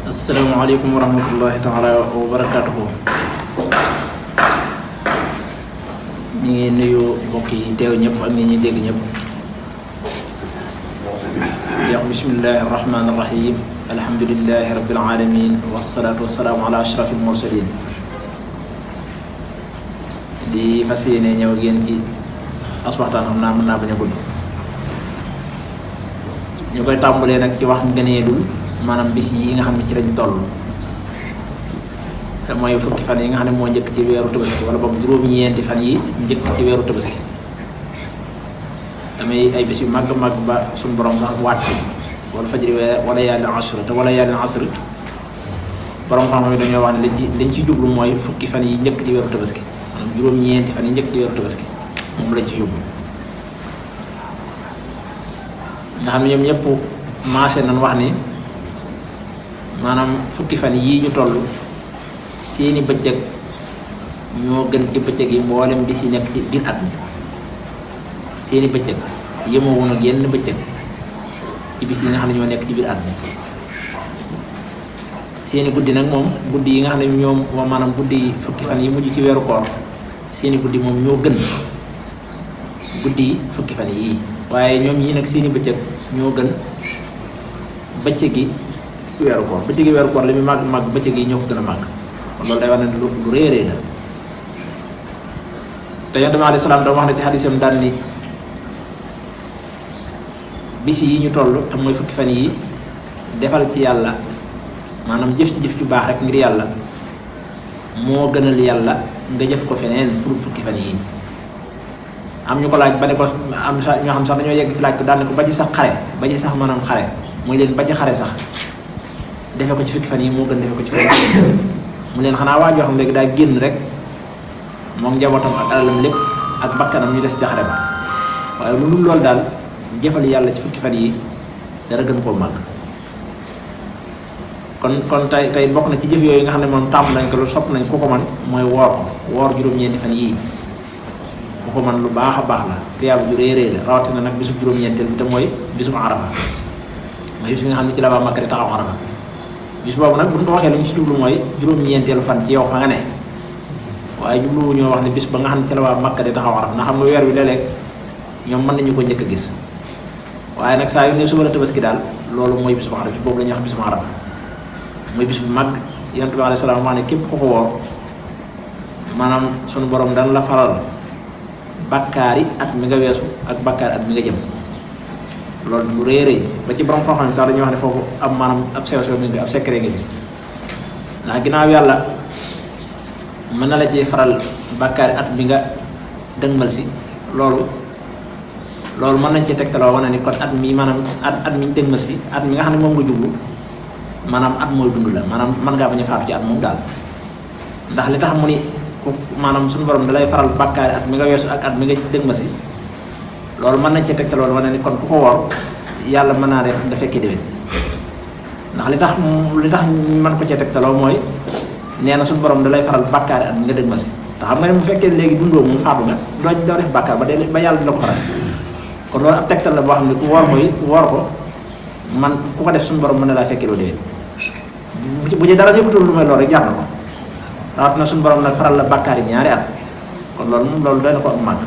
asalaamaaleykum wa rahmatullahi taala wa barakaatuhu. ñu ngi nuyu mbokk yi teew ñëpp ak ñi ñuy dégg ñëpp. di wax bismillahi arrahmani irrahim alhamdulilahi rabbil alamin wasalaatu wasalaamu ala ashrafil mursalin. di fas yéene ñëw ak yéen ci as waxtaan xam naa mën naa bañ a gudd. ñu koy tàmbalee nag ci wax ngëneelul maanaam bis yi nga xam ne ci lañ toll te mooy fukki fan yi nga xam ne moo njëkk ci weeru tabaski wala boog juróom-ñeenti fan yi njëkk ci weeru tabaski damay ay bis yu màgg màgg ba suñu borom sax waat bi wala fajri wala yàlla asr te wala yàlla asr borom xam-xam yi dañoo wax ne liñ ci jublu mooy fukki fan yi njëkk ci weeru tabaski maanaam juróom-ñeenti fan yi njëkk ci weeru tabaski moom lañ ci jublu nga xam ne ñoom ñëpp maase nañ wax ni maanaam fukki fan yii ñu toll seeni bëccëg ñoo gën ci bëccëg yi mboolem bis yi nekk ci biir at mi seeni bëccëg yemoowuñ ak yenn bëccëg ci bis yi nga xam ne ñoo nekk ci biir at mi seeni guddi nag moom guddi yi nga xam ne ñoom maanaam guddi fukki fan yi mujj ci weeru koor seeni guddi moom ñoo gën guddi yi fukki fan yii waaye ñoom ñii nag seeni bëccëg ñoo gën bëccëg yi weeru koor bëccëg yi weeru koor li muy màgg màgg bëccëg yi ñoo ko gën a màgg kon loolu day wax ne lu réeree la te yonent bi alayhi salaam dama wax ne ci xadisam daan ni bis yi ñu toll te mooy fukki fan yi defal ci yàlla maanaam jëf ci jëf ju baax rek ngir yàlla moo gënal yàlla nga jëf ko feneen furu fukki fan yi am ñu ko laaj ba ne ko am sa ñoo xam sax dañoo yegg ci laaj ko daan ne ko ba ci sax xare ba ci sax maanaam xare mooy leen ba ci xare sax defe ko ci fukki fan yi moo gën defe ko ci fukki mu leen xanaa waa joo xam léegi daa génn rek moom njabootam ak alalam lépp ak bakkanam ñu des ci xare ba waaye lu dul loolu daal jëfal yàlla ci fukki fan yi dara gën koo màgg kon tey bokk na ci jëf yooyu nga xam ne moom tàmm nañ ko lu sopp nañ ku ko man mooy woor juróom-ñeenti fan yii ku ko man lu baax a baax la tiyaaba ju réy la rawatina nag bisub juróom-ñeenteel bi te mooy bisub arafa mooy bis bi nga xam ne ci la waa Makka di taxaw arafa bis boobu nag bu ñu ko waxee li ñu ci jublu mooy juróom-ñeenteelu fan ci yow fa nga ne waaye jubluwu ñoo wax ne bis ba nga xam ne ci la waa Makka di taxaw araf ndax xam nga weer wi léeg-léeg ñoom mën nañu ko njëkk a gis waaye nag saa yu ne suba la tabaski daal loolu mooy bis bu araf bis boobu la ñuy wax bis bu araf mooy bis bu mag yonent bi alayhi salaam wax ne képp ku ko woor maanaam sunu borom dana la faral bakkaari at mi nga weesu ak bakkaari at mi nga jëm loolu lu rëy rëy ba ci borom xam-xam sax dañuy wax ne foofu am maanaam ab sew-sew ngi ab secret ngi ndax ginnaaw yàlla mën na la ci faral bàkkaari at mi nga dëgmal si loolu mën nañ ci tegtaloo wane ni kon at mi maanaam at mi ñu dëgmal si at mi nga xam ne moom nga jublu maanaam at mooy dund la maanaam mën ngaa bañ a faatu ci at moom daal ndax li tax mu ni maanaam suñu borom da lay faral bàkkaari at mi nga weesu ak at mi nga dëgmal si loolu mën nañ cee tegtal loolu wane ni kon ku ko woor yàlla mën naa def nga fekkee déwén ndax li tax ñu mën ko cee tegtaloo mooy nee na suñu borom da lay faral bàkkaari at mi nga dëgg ma si te xam nga ne bu fekkee léegi dundoo moom faatu nga doo def bàkkaar ba yàlla di la ko faral kon loolu ab tegtal la boo xam ne ku woor ko man ku ko def suñu borom mën na laa fekkee doo déwén bu ci dara yëppatul lu may loolu rek jar na ko rawatina suñu borom nag faral la bàkkaar yi ñaari at kon loolu moom loolu doy na ko am màgg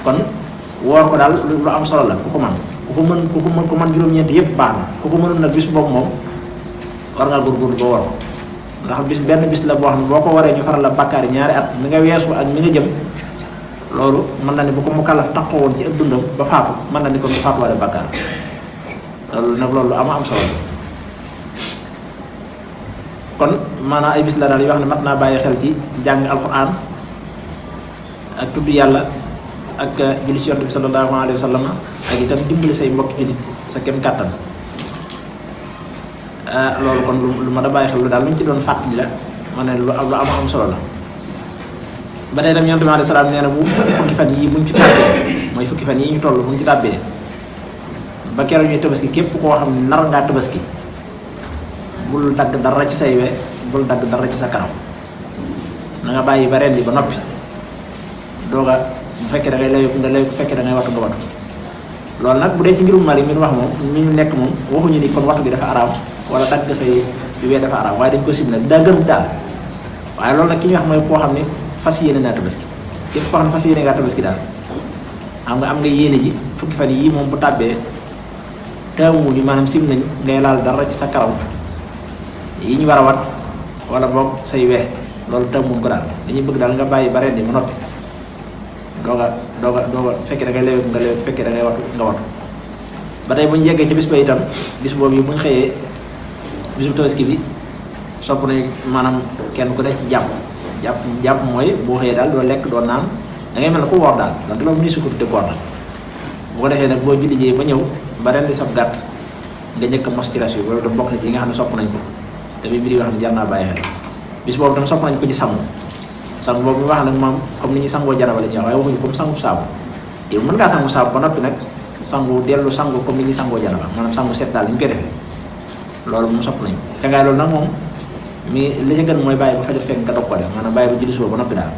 kon woor ko daal lu am solo la ku ko man juróom-ñeenti yëpp baax na ku ko mënul nag bis boobu moom war ngaa góorgóorlu ba woor ko ndax benn bis la boo xam ne boo ko waree ñu faral la bàkkaar yi ñaari at mi nga weesu ak mi nga jëm loolu mën na ni bu ko mu kàllaf taxaw woon ci ëpp dundam ba faatu mën na ni ko mu faatuwaale bàkkaar loolu nag loolu am solo la kon maanaam ay bis la daal yoo xam ne mat naa bàyyi xel ci jàng alxuraan ak tudd yàlla ak julli ci yonent bi sallallahu alayhi wa sallam ak itam dimbali say mbokk jullit sa kem kàttan loolu kon lu ma da bàyyi xel lu daal lu ñu ci doon fàttali la ma ne lu am solo la ba tey tam yonent bi alayhi salaam nee na bu fukki fan yii buñ ci tàbbee mooy fukki fan yii ñu toll buñ ci tàbbee ba keroog ñuy tabaski képp koo xam ne nar ngaa tabaski bul dagg dara ci say we bul dagg dara ci sa kanam na nga bàyyi ba rendi ba noppi dooga bu fekkee da ngay layu nga layu bu fekkee da ngay watu nga watu loolu nag bu dee ci ngirum Maalik mi wax moom mi ñu nekk moom waxuñu ni kon watu bi dafa araam wala dagg say yu wee dafa araam waaye dañ ko sib nag daa gën daal waaye loolu nag ki ñuy wax mooy koo xam ne fas yéene naa tabaski képp koo xam ne fas yéene ngaa tabaski daal am nga yéene ji fukki fan yii moom bu tàbbee taamu ni maanaam sim nañ ngay laal dara ci sa karaw yi ñu war a wat wala boog say we loolu taamu ko daal dañuy bëgg daal nga bàyyi ba rendi mu noppi dooga fekkee da ngay lewetu nga lewetu fekkee da ngay watu nga watu ba tey bu ñu yeggee ci bis ba itam bis boobu yi bu ñu xëyee bisu tabaski bi sopp nañ maanaam kenn ku nekk jàpp mooy boo xëyee daal doo lekk doo naan da ngay mel ne ku woor daal donte loolu ni su ko tudde koor nag bu ko defee nag boo julli jee ba ñëw ba rendi sab gàtt nga njëkk a mos ci ras yi loolu tam bokk na ci yi nga xam ne sopp nañ ko te bi mbir yoo xam ne jar naa bàyyi xel bis boobu tam sopp nañ ko ci sangu boobu ñu wax nag moom comme ni ñuy sangoo janaba la ñuy wax waaye waxuñu comme sangu saabu te mën ngaa sangu saabu ba noppi nag dellu sangu comme ni ñuy sangoo janaba maanaam sangu set daal li ñu koy defee loolu moom sopp nañ ca ngaay loolu nag moom mi li ci gën mooy bàyyi ba fajar fekk nga dog ko def maanaam bàyyi ba julli suba ba noppi daal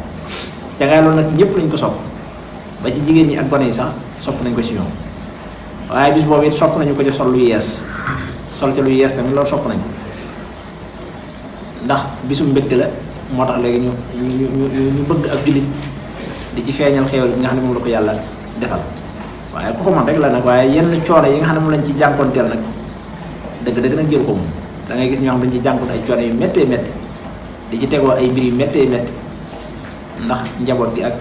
ca ngaay loolu nag ci ñëpp lañ ko sopp ba ci jigéen ñi ak gone yi sax sopp nañ ko ci ñoom waaye bis boobu it sopp nañu ko ci sol lu yees sol ca lu yees tamit loolu sopp nañ ndax bisum mbégte la moo tax léegi ñu bëgg ak jullit di ci feeñal xéewal bi nga xam ne moom la ko yàlla defal waaye ku ko man rek la nag waaye yenn coono yi nga xam ne moom lañ ci jànkoonteel nag dëgg nag jël ko moom da ngay gis ñoo xam dañ ci jànkoonte ay coono yu méttee métti di ci tegoo ay mbir yu méttee métti ndax njaboot gi ak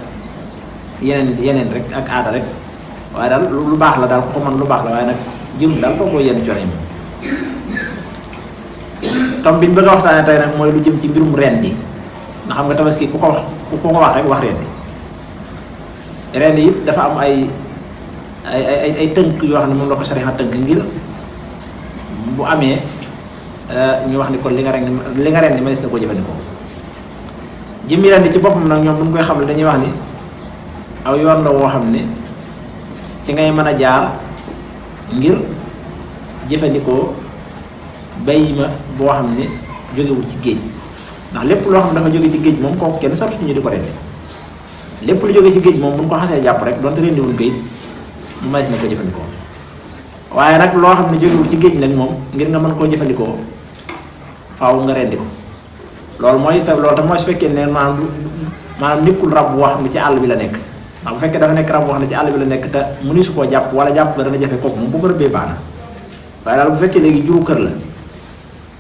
yeneen rek ak aada rek waaye daal lu baax la daal ku ko man lu baax la waaye nag jëm daal foogoo yenn coono yi moom tom bi ñu bëgg a waxtaanee tey nag mooy lu jëm ci mbirum rendi ndax xam nga tabaski ku ko wax rek wax rendi it dafa am ay tënk yoo xam ne moom la ko sariya tënk ngir bu amee ñu wax ni kon li nga rendi mënees na koo jëfandikoo jëmmi rendi ci boppam nag ñoom bu ñu koy xam ne dañuy wax ni aw yoon la woo xam ne ci ngay mën a jaar ngir jëfandikoo bàyyi ma boo xam ne jógewul ci géej ndax lépp loo xam ne dafa jóge ci géej moom kooku kenn sartu ñu di ko rendi lépp lu jóge ci géej moom bu ñu ko xasee jàpp rek donte rendiwul ko it mu mënees na ko jëfandikoo waaye nag loo xam ne jógewul ci géej nag moom ngir nga mën koo jëfandikoo faaw nga rendi ko loolu tam mooy su fekkee ne maanaam nekkul rab boo xam ne ci àll bi la nekk ndax bu fekkee dafa nekk rab boo xam ne ci àll bi la nekk te mënu su koo jàpp wala jàpp nga dana jafe kooku moom bu ko rëbbee baax na waaye daal bu fekkee léegi juru kër la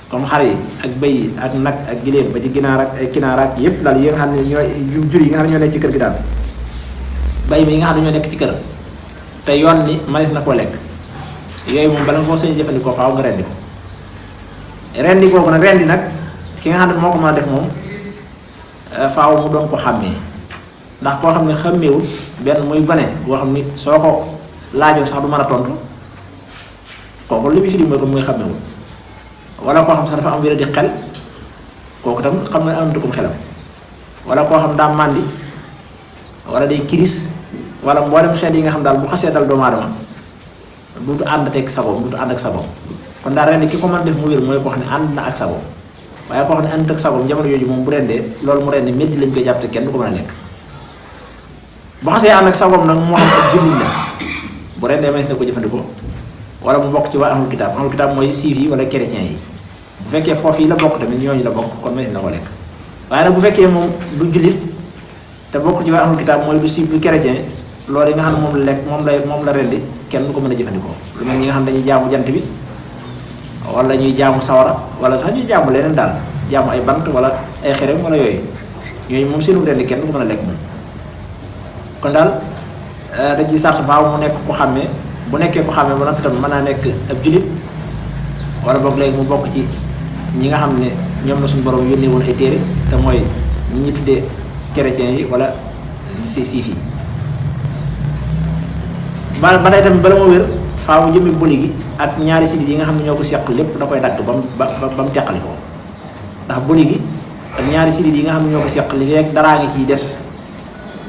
comme xar yi ak bëy yi ak nag ak giléem ba ci ginaar ak ay kinaar ak yépp daal yi nga xam ne ñooy jur yi nga xam ne ñoo nekk ci kër gi daal bay mi yi nga xam ne ñoo nekk ci kër te yoon ni manis na koo lekk yooyu moom bala nga koo sañ jëfandikoo faaw nga rendi ko rendi kooku nag rendi nag ki nga xam ne moo ko mën a def moom faaw mu doon ko xàmmee ndax koo xam ne xàmmeewul benn muy gone boo xam ni soo ko laajoon sax du mën a tontu kooku li mu firi mooy ko muy xàmmeewul wala koo xam sax dafa am wéra di xel kooku tam xam na am dëkkum xelam wala koo xam daa màndi wala day kiris wala mboolem xeet yi nga xam daal bu xasee dal doomu aadama duutu ànd ak sagoom kon daal rendi ki ko mën def mu wér mooy koo xam ne ànd na ak sagoom waaye koo xam ne ànd ak sagoom jamono yooyu moom bu rendee loolu mu rendi métti lañ koy jàpp te kenn du ko mën a lekk bu xasee ànd ak sagoom nag moo xam ak jullit la bu rendee mënees na ko jëfandikoo wala mu bokk ci waa ahlul kitaab mooy siif yi wala chrétien yi bu fekkee foofu yi la bokk tamit ñooñu la bokk kon mënees na ko lekk waaye nag bu fekkee moom du jullit te bokk ci waa ahlul kitaab mooy du siif du chrétien loolu yi nga xam ne moom la lekk moom la rendi kenn du ko mën a jëfandikoo lu mel ñi nga xam ne dañuy jaamu jant bi wala ñuy jaamu sawara wala sax ñuy jaamu leneen daal jaamu ay bant wala ay xerem wala yooyu moom seenu rendi kenn du ko mën a lekk moom kon daal dañ ci sart baaw mu nekk ku xàmmee bu nekkee ko xàmmee ba noppi tam mën naa nekk ab jullit wala boog léegi mu bokk ci ñi nga xam ne ñoom la suñu borom yónnee woon ay téere te mooy ñi ñu tuddee chrétiens yi wala siif yi ba day tamit bala moo wér faaw jëmmi boli gi ak ñaari sidit yi nga xam ne ñoo ko seq lépp da koy dagg ba mu teqali ko ndax boli gi ak ñaari sidit yi nga xam ne ñoo ko seq li fekk daraa ngi ciy des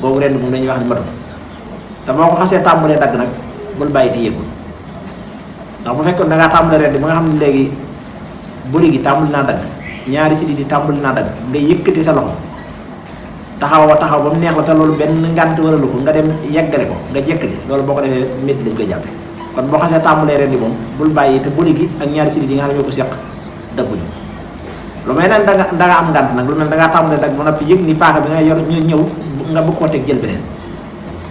boobu rend moom dañuy wax ni matut te boo ko xasee tàmbalee dagg nag bul bàyyi te yëgul ndax bu fekkoon da ngaa tàmbalee rend ba nga xam ne léegi boli gi tàmbali naa dagg ñaari sidit yi tàmbali naa dagg nga yëkkati sa loxo taxaw ba mu neex la te loolu benn ngànt waralu ko nga dem yeggale ko nga jekkali loolu boo ko defee métti lañ koy jàppe kon boo xasee tàmbalee rendi moom bul bàyyi te boli gi ak ñaari sidit yi nga xam ne ñoo ko seq dagguñu lu mel ne da nga am ngant nag lu mel da ngaa tàmm ne dag ba noppi yëg ni paaka bi nga yor ñu ñëw nga bëgg koo teg jël beneen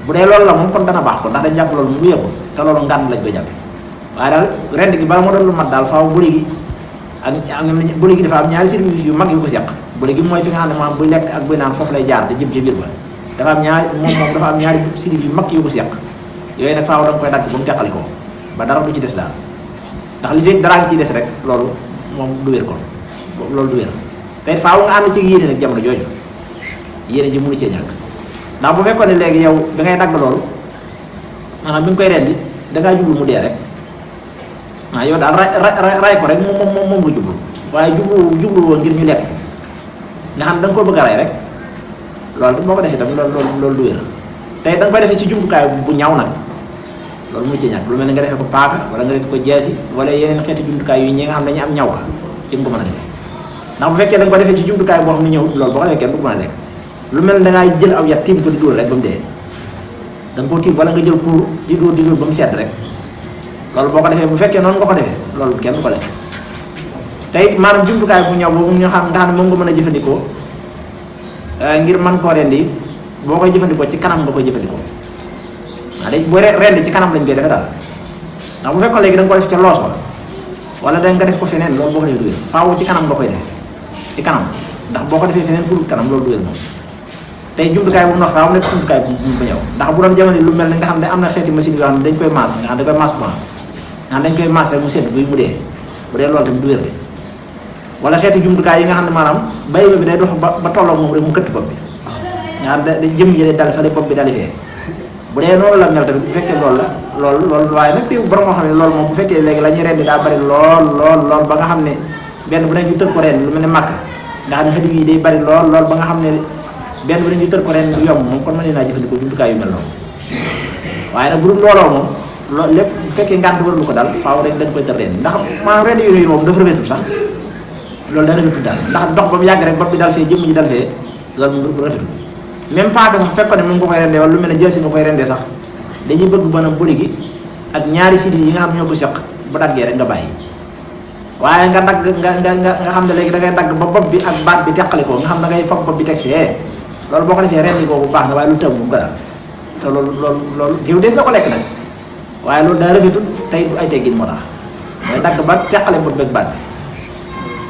bu dee loolu la moom kon dana baax ko ndax dañ jàpp loolu mu yëgul te loolu ngant lañ ko jàpp waaye daal rend gi bala moo doon lu mat daal faaw buli gi ak buli gi dafa am ñaari service yu mag yu ko seq buli gi mooy fi nga xam ne maanaam buy lekk ak buy naan foofu lay jaar da jëm ci biir ba dafa am ñaari service yu mag yu ko seq yooyu nag faaw da nga koy dagg ba mu teqali ko ba dara du ci des daal ndax li fekk daraa ngi ciy des rek loolu moom du wér kon loolu du wér te it faaw nga ànd ci yéene nag jamono jooju yéene ji mënu cee ñàkk ndax bu fekkoon ne léegi yow bi ngay dagg loolu maanaam bi nga koy rendi dangaa jublu mu dee rek waaw yow daal ray ko rek moom nga jublu waaye jublu woon ngir ñu lekk nga xam da nga ko bëgg a ray rek loolu boo ko defee tam loolu du wér tey da nga koy defee ci jumtukaay bu ñaw nag loolu mu ci ñàkk lu mel ne nga defee ko paaka wala nga defee ko jaasi wala yeneen xeeti jumtukaay yu ñi nga xam ne dañu am ñaw ci nga ko mën a defee ndax bu fekkee da nga ko defee ci jumtukaay boo xam ne ñëw loolu boo ko defee kenn du ko mën a lekk lu mel ne da ngaa jël aw yat tiim ko di dóor rek ba mu dee da nga koo tiim wala nga jël kuur di dóor ba mu sedd rek loolu boo ko defee bu fekkee noonu nga ko defee loolu kenn du ko lekk tey maanaam jumtukaay bu ñaw boobu ñu xam nga xam ne moom nga mën a jëfandikoo ngir mën koo rendi boo koy jëfandikoo ci kanam nga koy jëfandikoo waaw léegi boo rendi ci kanam lañ koy defee daal ndax bu fekkoon léegi da nga ko def ca loos ba wala da nga def ko feneen loolu boo ko defee du wér faaw ci kanam nga koy defee ci kanam ndax boo ko defee feneen furul kanam loolu du wér moom tey jumtukaay bu mu wax faaw nekk jumtukaay bu ñëw ndax bu doon jamono lu mel ne nga xam ne am na xeeti machine yoo xam ne dañ koy maas nga xam ne dañ koy maas point nga xam dañ koy maas rek mu sedd buy mu dee bu dee loolu tamit du wér de wala xeeti jumtukaay yi nga xam ne maanaam bay bi day dox ba tolloo moom rek mu këtt bopp bi nga xam da jëm ji day dal fale bopp bi dali fee bu dee noonu la mel tamit bu fekkee loolu la loolu waaye nag teew borom moo xam ne loolu moom bu fekkee léegi la ñuy rendi daa bari lool ba nga xam ne benn bu ne ñu tër ko ren lu mel ne màkk nga xam ne xëy yi day bari lool ba nga xam ne benn bu ne ñu tër ko ren du yomb moom kon mën naa jëfandikoo jumtukaay yu mel noonu waaye nag bu dul looloo moom loolu lépp bu fekkee ngànt wërlu ko daal faaw rek dañ koy tër ren ndax maanaam ren yooyu moom dafa rafetul sax loolu da rafetul daal ndax dox ba mu yàgg rek bopp bi dal fee jëmm ji dal fee loolu moom rafetul même paaka sax fekkoon ne moom nga koy rendee wala lu mel ne jël si nga koy rendee sax dañuy bëgg mën a bëri gi ak ñaari sidit yi nga xam ñoo ko seq bu daggee rek nga bàyyi waaye nga dagg nga xam ne léegi da ngay dagg ba bopp bi ak baat bi teqali ko nga xam da ngay foog bopp bi teg fee loolu boo ko defee rendi ko bu baax na waaye lu tëb bu ko daal te loolu diw des na ko lekk nag waaye loolu daa rafetul tey du ay teggin moo tax mooy dagg ba teqale bopp bi ak baat bi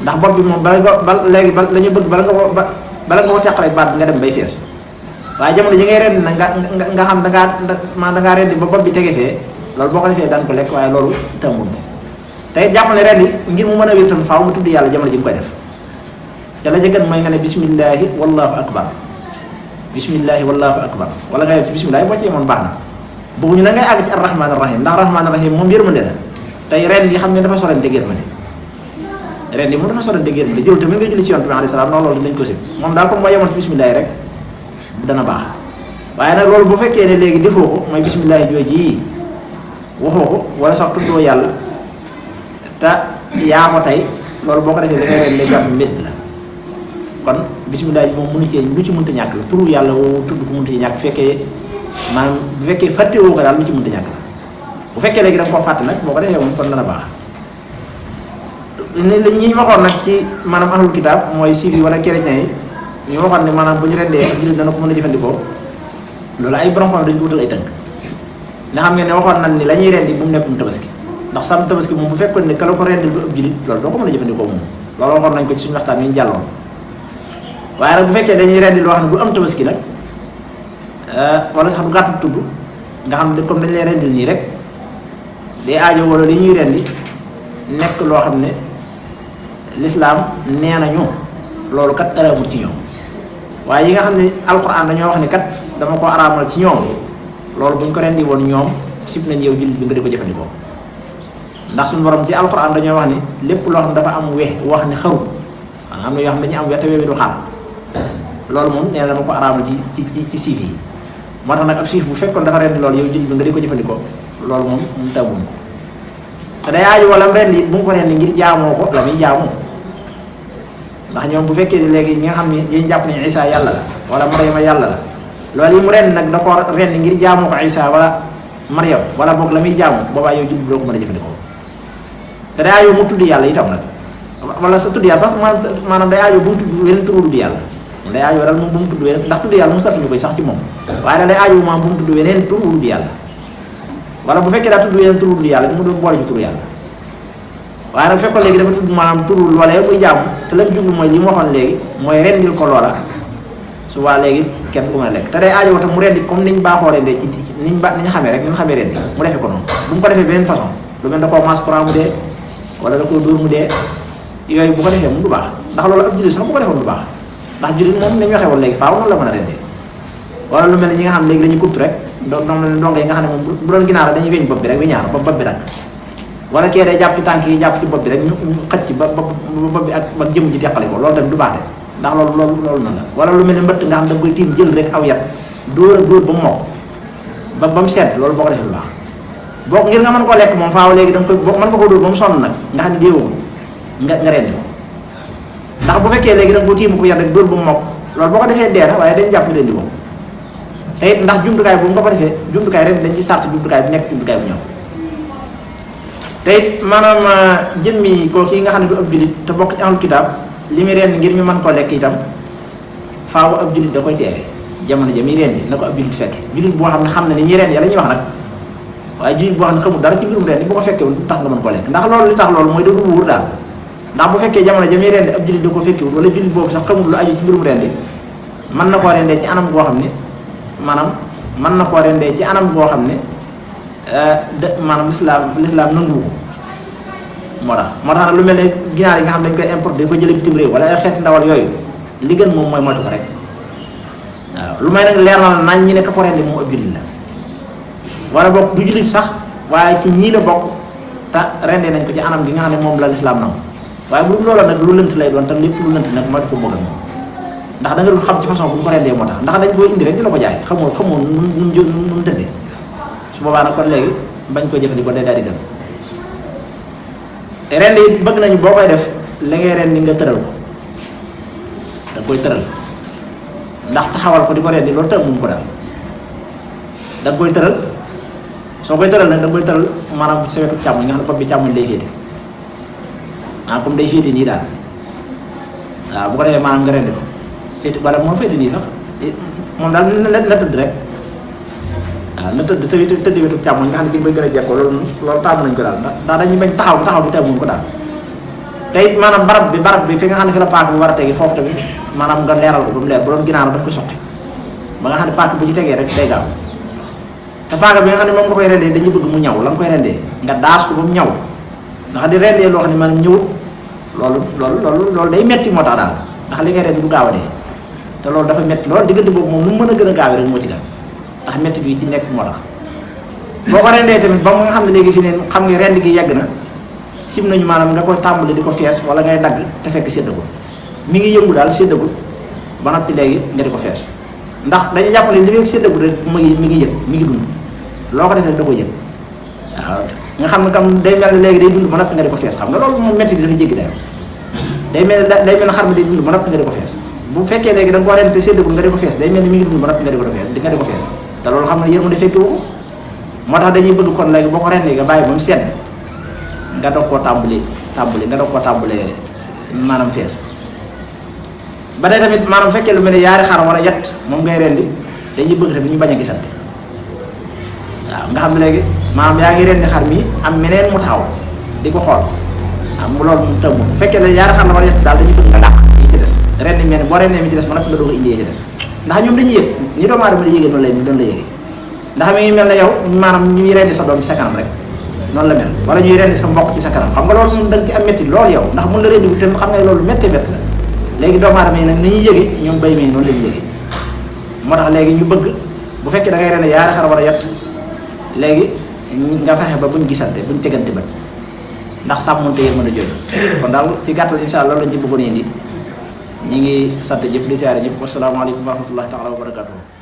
ndax bopp bi moom bala ñu bëgg bala nga ko teqale baat bi nga dem bay fees waaye jamono ji ngay rendi nag nga xam da ngaa rendi ba bopp bi tege fee loolu boo ko defee daan ko lekk waaye loolu tëmbul tey jàpp ne rendi ngir mu mën a wér tam faaw mu tudd yàlla jamono ji nga koy def ca la jëgën mooy nga ne bismillahi wallahu akbar bismillahi wallahu akbar wala nga yem ci bismillahi boo ci yemoon baax na bëgguñu na ngay àgg ci arrahman arrahim ndax arrahman arrahim moom yërmande la tey ren yi xam ne dafa sorante yërmande ren yi moom dafa sorante yërmande jël tamit nga julli ci yonent bi alayhi salaam ndax loolu dañ ko sib moom daal comme moo yemoon ci bismillahi rek dana baax waaye nag loolu bu fekkee ne léegi defoo ko mooy bismillahi jooji yi waxoo ko wala sax tuddoo yàlla te yaa ko tey loolu boo ko defee da ngay ren ne jàpp mbedd la kon bisimilah moom mënu cee lu ci mënta ñàkk la turu yàlla woo tudd ko mënta ñàkk bu fekkee maanaam bu fekkee fàttewoo ko daal lu ci mënta ñàkk la bu fekkee léegi da nga koo fàtte nag boo ko defee moom kon dana baax ñi ñu waxoon nag ci maanaam ahlul kitaab mooy siif yi wala chrétiens yi ñu waxoon ne maanaam bu ñu rendee ak jullit dana ko mën a jëfandikoo loolu ay borom xam dañu ko wutal ay tënk nga xam ne waxoon nañ ni la ñuy rendi bu mu nekkum tabaski ndax sam tabaski moom bu fekkoon ne kala ko rendil du ëpp jullit loolu doo ko mën a jëfandikoo moom loolu waxoon nañ ko ci suñu waxtaan yi ñu jàlloon waaye nag bu fekkee dañuy rendi loo xam ne bu am tabaski nag wala sax bu gàttu tudd nga xam ne comme dañ lay rendil nii rek day aajo wala li ñuy rendi nekk loo xam ne lislaam nee nañu loolu kat araamul ci ñoom waaye yi nga xam ne alquran dañoo wax ni kat dama ko araamal ci ñoom loolu bu ñu ko rendi woon ñoom sib nañ yow jullit bi nga di ko jëfandikoo ndax suñu borom ci alquran dañoo wax ni lépp loo xam ne dafa am wax ni xaru am na yoo xam ne dañu am we te we bi du xaar loolu moom nee na dama ko araamal ci siif yi moo tax nag ab siif bu fekkoon dafa rendi loolu yow jullit bi nga di ko jëfandikoo loolu moom mu tàmbuñ ko te day aaju wala rendi it bu nga ko rendi ngir jaamoo ko la muy jaamoo ndax ñoom bu fekkee léegi ñi nga xam ne dañuy jàpp ne Isa yàlla la wala Maryama yàlla la loolu yi mu rendi nag da ko rendi ngir jaamoo ko Isa wala Maryam wala boog la muy jaamu boobaa yow jullit bi doo ko mën a jëfandikoo te day aaju mu tudd yàlla itam nag wala sa tudd yàlla sax maanaam day aajoo bu mu tudd weneen turu du yàlla day aajoo daal moom bu mu tudd weneen ndax tudd yàlla mu sartuñu koy sax ci moom waaye daal day aajoo maam bu mu tudd weneen turu du yàlla wala bu fekkee daa tudd weneen turu du yàlla mu doon boole ci turu yàlla waaye nag fekkoon léegi dafa tudd maanaam turu loolee muy jaamu te la mu jublu mooy li mu waxoon léegi mooy rendil ko loola souvent léegi kenn ku mën a lekk te day aajoo tam mu rendi comme niñ baaxoo rendee ci niñ xamee rek niñ xamee rendi mu defee ko noonu bu mu ko defee beneen façon lu mel da koo maas courant mu dee wala da koo dóor mu dee yooyu bu ko defee moom du baax ndax loolu ab jullit sax bu ko defoon du baax ndax jullit moom ni ñu waxee woon léegi faaw noonu la mën a rendee wala lu mel ne ñi nga xam léegi dañuy kutt rek ndongo yi nga xam ne moom bu doon ginaar la dañuy weñ bopp bi rek weñaar bopp bi nag wala kee day jàpp ci tànk yi jàpp ci bopp bi rek ñu xëcc ci ba bopp bi ak jëm ji teqale ko loolu tamit du baax de ndax loolu na la wala lu mel ne mbëtt nga xam da nga koy tiim jël rek aw yat dóor ak dóor ba mu mokk ba mu sedd loolu boo ko defee lu baax boo ngir nga mën koo lekk moom faaw léegi da nga koy mën nga ko dóor ba mu sonn nag nga xam ne déewoo nga rendi ko ndax bu fekkee léegi da nga ko tiim ko yat rek dóor ba mu mokk loolu boo ko defee dee na waaye dañ jàpp rendi ko te it ndax jumtukaay bu nga ko defee jumtukaay ren dañ ci sart jumtukaay bu nekk jumtukaay bu ñëw te it maanaam jëmmi kooku yi nga xam ne du ab jullit te bokk ci ahlul kitaab li muy rend ngir ñu mën koo lekk itam faaw ab jullit da koy teewee jamono ja muy rendi na ko ab jullit fekke jullit boo xam ne ni ñuy rend yàlla ñuy wax nag waaye jullit boo xam ne xamul dara ci mbirum rendi bu ko fekkee wul tax nga mën koo lekk ndax loolu li tax loolu mooy da du wóor daal ndax bu fekkee jamono ja muy rendi ab jullit da ko fekkewul wala jullit boobu sax xamul lu aju ci mbirum rendi mën na koo rendee ci anam goo xam ne maanaam mën na koo rendee ci anam goo xam ne maanaam lislaam nanguwu ko moo tax nag lu mel ne ginaar yi nga xam dañ koy importé dañ ko jële bitim réew wala ay xeeti ndawal yooyu li gën moom mooy moytu ko rek waaw lu may nag leer na la nañ ñi nekk ko rendi moom ab jullit la wala bokk du jullit sax waaye ci ñii la bokk te rendee nañ ko ci anam gi nga xam ne moom la lislaam nangu waaye bu loola nag lu lënt lay doon te lépp lu lënt nag moytu ko bëgg moom ndax da nga dul xam ci façon bu ñu ko rendee moo tax ndax dañ koy indi rek di la ko jaay xamoo nu mu tëddee su boobaa nag kon léegi bañ ko jëfandikoo day daal di gën rend yi bëgg nañu boo koy def li ngay rendi nga tëral ko da koy tëral ndax taxawal ko di ko rendi loolu tëmuñ ko daal da koy tëral soo koy tëral nag da koy tëral maanaam sa wetu càmmoñ nga xam ne bopp bi càmmoñ lay féete comme day féete nii daal waaw bu ko defee maanaam nga rendi ko féete wala moom féete nii sax moom daal na tëdd rek waaw na tëdd wetu càmmoñ nga xam ne bi bay gën a jekkoo loolu taamu nañ ko daal ndax dañuy bañ taxaw bi taamuñ ko daal te it maanaam barab bi fi nga xam ne fi la paak bi war a tegi foofu tamit maanaam nga leeral ko ba mu leer bu doon ginaar daf koy soqi ba nga xam ne paak bu ci tegee rek day gaaw te paaka bi nga xam ne moom nga koy rendee dañuy bëgg mu ñaw la nga koy rendee nga daas ko ba mu ñaw ndax di rendee loo xam ne maanaam ñëwut loolu day metti moo tax daal ndax li ngay rend du gaaw a dee te loolu dafa metti loolu diggante boobu moom nu mën a gën a gaawee rek moo ci gën ndax metti bi ci nekk moo tax boo ko rendee tamit ba nga xam ne léegi fi ne xam nga rend gi yegg na sim nañu maanaam nga koy tàmbali di ko fees wala ngay dagg te fekk séddagul mi ngi yëngu daal séddagul ba noppi léegi nga di ko fees ndax dañuy jàpp ne li fekk séddagul rek mi ngi yëg mi ngi dund loo ko defee rek da koy yëg waaw nga xam ne kam day mel ne léegi day dund ba noppi nga di ko fees xam nga loolu moom metti bi dafa jéggi dayo day mel ne xar mi day dund ba noppi nga di ko fees bu fekkee léegi da nga ko rend te séddagul nga di ko fees day mel ni mi ngi dund ba noppi nga di ko fees te loolu xam ne yërmande fekkewu ko moo tax dañuy bëgg kon léegi boo ko rendee nga bàyyi ba mu sedd nga doog koo tàmbali nga doog koo tàmbalee maanaam fees ba tey tamit maanaam fekkee lu mel ne yaari xar wala yett moom ngay rendi dañuy bëgg tamit ñu bañ a gisante waaw nga xam ne léegi maanaam yaa ngi rendi xar mi am meneen mu taxaw di ko xool mu loolu mu tëmm bu fekkee ne yaari xar la wala yett daal dañuy bëgg nga dàq yi ci des rendi mel ni boo rendee mi ci des ba noppi nga doog a indi yi ci des ndax ñoom dañuy yëg ñi doomu aadama di yëgee noonu la yëgee ndax mi ngi mel ne yow maanaam ñuy rendi sa doom ci sa kanam rek noonu la mel wala ñuy rendi sa mbokk ci sa kanam xam nga loolu moom da nga ci am métti loolu yow ndax mun la rendi bu te xam nga loolu métti la léegi doomu aadama yi nag ni ñuy yëgee ñoom bay mi noonu la ñuy yëgee moo tax léegi ñu bëgg bu fekkee da ngay rendi yaari xar wala yett léegi nga fexe ba buñ gisante buñ tegante bët ndax sàmmonte yéen mën a jooju kon daal ci gàttal insha Allah loolu lañ ci bëggoon indi ñi ngi sant ñëpp di siyaare ñëpp wasalaamaaleykum wa rahmatullahi taala wa barakatuh